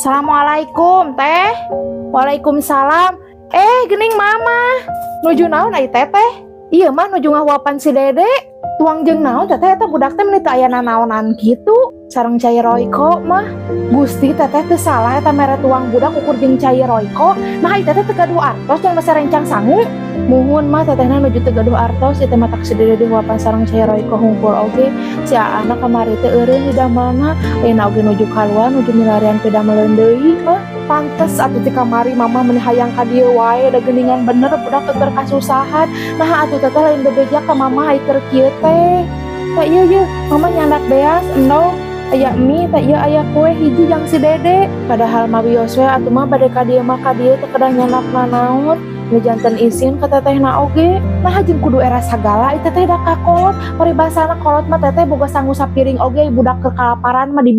Assalamualaikum, Teh. Waalaikumsalam. Eh, gening Mama. Nuju naon ai Teteh? Iya mah, nuju ngahuapan si Dede. Tuang jeung naon, Teteh, eta budak teh meni teu aya nanaonan kitu? Sareng cai Royco, Mah. Gusti, Teteh teu salah eta mere tuang budak ukur jeung cai Royco. Nah, ai Teteh teu gaduh artos jang meser rencang sangu? Muhun, Mah, Tetehna nuju teu gaduh artos, ieu teh matak si Dede dihuapan sareng cai Royco hungkul oge. Si anak kamari teh eureun di damelna, ayeuna oge nuju kaluar, nuju milarian pidameleun deui, Mah. Pantes atuh ti kamari Mama meni hayang ka dieu wae, da geuningan bener budak teh kasusahan. Nah, atuh Teteh lain bebeja ka Mama ai keur kieu teh. Tah ieu ye, Mama nyandak beas, endog, aya mie, tah ieu aya kue hiji jang si Dede. Padahal mah wios we atuh mah bade ka dieu mah ka dieu teu kedah nyandak nanaon. Nu janten isin ka Tetehna oge. Nah, jeung kudu era sagala ieu Teteh da ka kolot. Paribasana kolot mah Teteh boga sangu sapiring oge budak keur kalaparan mah dibikeun.